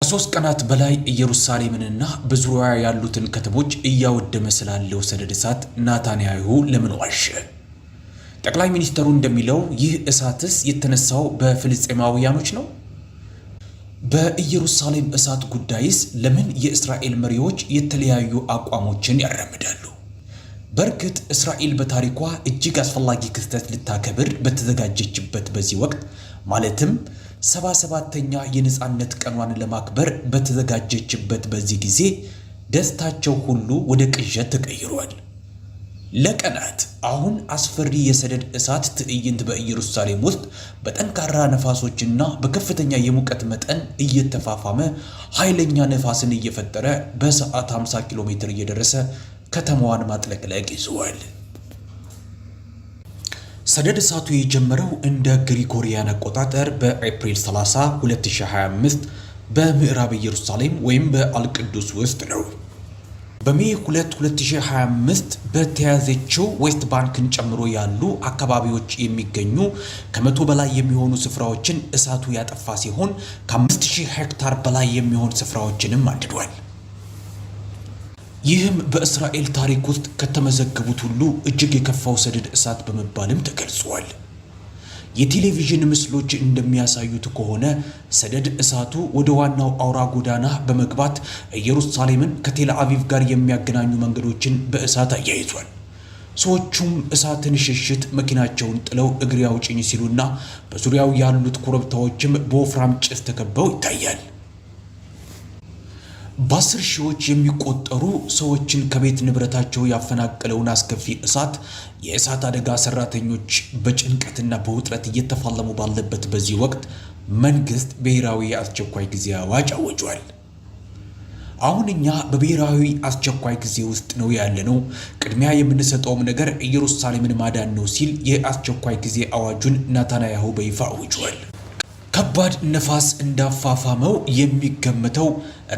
ከ3 ቀናት በላይ ኢየሩሳሌምንና በዙሪያዋ ያሉትን ከተሞች እያወደመ ስላለው ሰደድ እሳት ናታንያሁ ለምን ዋሸ? ጠቅላይ ሚኒስትሩ እንደሚለው ይህ እሳትስ የተነሳው በፍልስጤማውያኖች ነው? በኢየሩሳሌም እሳት ጉዳይስ ለምን የእስራኤል መሪዎች የተለያዩ አቋሞችን ያራምዳሉ? በእርግጥ እስራኤል በታሪኳ እጅግ አስፈላጊ ክስተት ልታከብር በተዘጋጀችበት በዚህ ወቅት፣ ማለትም 77ኛ የነፃነት ቀኗን ለማክበር በተዘጋጀችበት በዚህ ጊዜ ደስታቸው ሁሉ ወደ ቅዠት ተቀይሯል። ለቀናት አሁን አስፈሪ የሰደድ እሳት ትዕይንት በኢየሩሳሌም ውስጥ በጠንካራ ነፋሶችና በከፍተኛ የሙቀት መጠን እየተፋፋመ ኃይለኛ ነፋስን እየፈጠረ በሰዓት 50 ኪሎ ሜትር እየደረሰ ከተማዋን ማጥለቅለቅ ይዘዋል። ሰደድ እሳቱ የጀመረው እንደ ግሪጎሪያን አቆጣጠር በኤፕሪል 30 2025 በምዕራብ ኢየሩሳሌም ወይም በአልቅዱስ ውስጥ ነው። በ May 2 2025 በተያዘችው ዌስት ባንክን ጨምሮ ያሉ አካባቢዎች የሚገኙ ከ100 በላይ የሚሆኑ ስፍራዎችን እሳቱ ያጠፋ ሲሆን ከ5000 ሄክታር በላይ የሚሆን ስፍራዎችንም አንድዷል። ይህም በእስራኤል ታሪክ ውስጥ ከተመዘገቡት ሁሉ እጅግ የከፋው ሰደድ እሳት በመባልም ተገልጿል። የቴሌቪዥን ምስሎች እንደሚያሳዩት ከሆነ ሰደድ እሳቱ ወደ ዋናው አውራ ጎዳና በመግባት ኢየሩሳሌምን ከቴል አቪቭ ጋር የሚያገናኙ መንገዶችን በእሳት አያይዟል። ሰዎቹም እሳትን ሽሽት መኪናቸውን ጥለው እግሬ አውጭኝ ሲሉና በዙሪያው ያሉት ኮረብታዎችም በወፍራም ጭስ ተከበው ይታያል። በ10 ሺዎች የሚቆጠሩ ሰዎችን ከቤት ንብረታቸው ያፈናቀለውን አስከፊ እሳት የእሳት አደጋ ሰራተኞች በጭንቀትና በውጥረት እየተፋለሙ ባለበት በዚህ ወቅት መንግስት ብሔራዊ የአስቸኳይ ጊዜ አዋጅ አውጇል። አሁን እኛ በብሔራዊ አስቸኳይ ጊዜ ውስጥ ነው ያለነው፣ ቅድሚያ የምንሰጠውም ነገር ኢየሩሳሌምን ማዳን ነው ሲል የአስቸኳይ ጊዜ አዋጁን ናታንያሁ በይፋ አውጇል። ከባድ ነፋስ እንዳፋፋመው የሚገመተው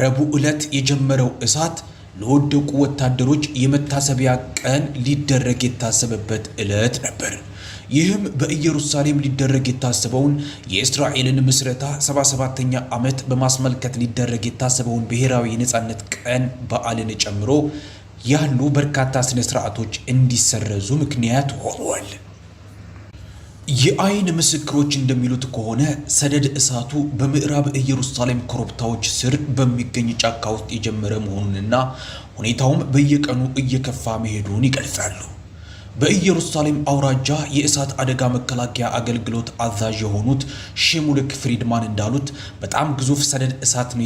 ረቡዕ ዕለት የጀመረው እሳት ለወደቁ ወታደሮች የመታሰቢያ ቀን ሊደረግ የታሰበበት ዕለት ነበር። ይህም በኢየሩሳሌም ሊደረግ የታሰበውን የእስራኤልን ምስረታ 77ኛ ዓመት በማስመልከት ሊደረግ የታሰበውን ብሔራዊ የነፃነት ቀን በዓልን ጨምሮ ያሉ በርካታ ስነ ስርዓቶች እንዲሰረዙ ምክንያት ሆኗል። የአይን ምስክሮች እንደሚሉት ከሆነ ሰደድ እሳቱ በምዕራብ ኢየሩሳሌም ኮረብታዎች ስር በሚገኝ ጫካ ውስጥ የጀመረ መሆኑንና ሁኔታውም በየቀኑ እየከፋ መሄዱን ይገልጻሉ። በኢየሩሳሌም አውራጃ የእሳት አደጋ መከላከያ አገልግሎት አዛዥ የሆኑት ሽሙልክ ፍሪድማን እንዳሉት በጣም ግዙፍ ሰደድ እሳት ነው።